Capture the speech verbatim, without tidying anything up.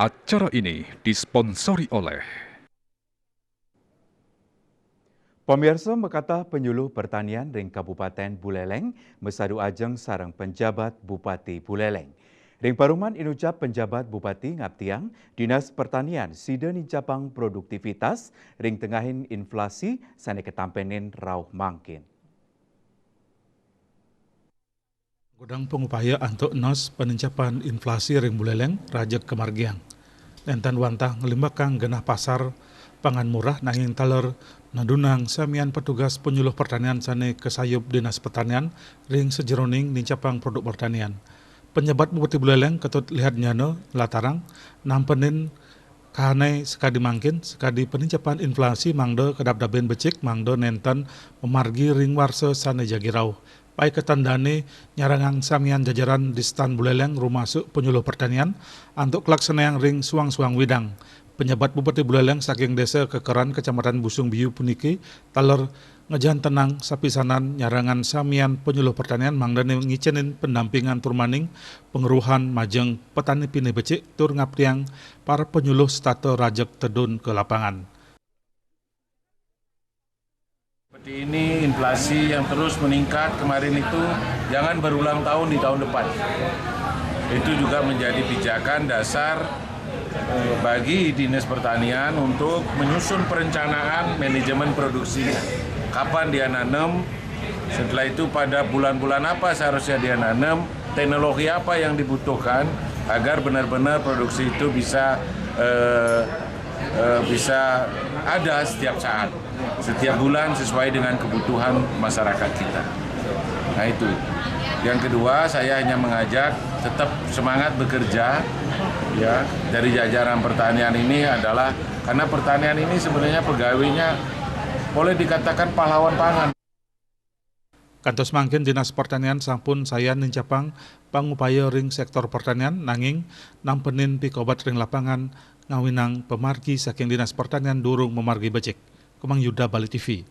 Acara ini disponsori oleh. Pamiarsa, makatah panyuluh pertanian ring Kabupaten Buleleng masadu ajeng sareng penjabat Bupati Buleleng. Ring paruman inucap penjabat Bupati ngaptiang Dinas Pertanian sida nincapang produktivitas ring tengahing inflasi sane katampenin rauh mangkin. Godang pangupaya antuk nos panincapan inflasi ring Buleleng rajeg kamargiang. Nenten wantah nglimbakang genah pasar pangan murah nanging taler nadunang samian petugas panyuluh pertanian sane kasayub Dinas Pertanian ring sajeroning nincapang produk pertanian. Penjabat Bupati Buleleng Ketut Lihat Nyana nlatarang, nampenin kahanai sakadi mangkin, sakadi panincapan inflasi mangda kadabdabin becik mangda nenten mamargi ring warsa sane jagi rauh. Paiketan dane nyarengang samian jajaran di stan Buleleng rumasuk panyuluh pertanian antuk kalaksanayang ring suang-suang widang. Penjabat Bupati Buleleng saking Desa Kekeran, Kecamatan Busung Biu puniki taler ngajantenang sapisanan nyarengang samian panyuluh pertanian mangdane ngicenin pendampingan tur maning pangruhan majeng petani pine becik tur ngaptiang para panyuluh setata rajeg tedun ka lapangan. Seperti ini, inflasi yang terus meningkat kemarin itu jangan berulang tahun di tahun depan. Itu juga menjadi pijakan dasar, eh, bagi Dinas Pertanian untuk menyusun perencanaan manajemen produksinya. Kapan dia nanam, setelah itu pada bulan-bulan apa seharusnya dia nanam, teknologi apa yang dibutuhkan agar benar-benar produksi itu bisa, eh, eh, bisa ada setiap saat, setiap bulan sesuai dengan kebutuhan masyarakat kita. Nah, itu. Yang kedua, saya hanya mengajak tetap semangat bekerja, ya, dari jajaran pertanian ini adalah, karena pertanian ini sebenarnya pegawainya boleh dikatakan pahlawan pangan. Kantos mangkin Dinas Pertanian sampun sayan nincapang pangupaya ring sektor pertanian, nanging nampenin pikobat ring lapangan ngawinang pamargi saking Dinas Pertanian durung mamargi becik. Komang Yuda, Bali T V.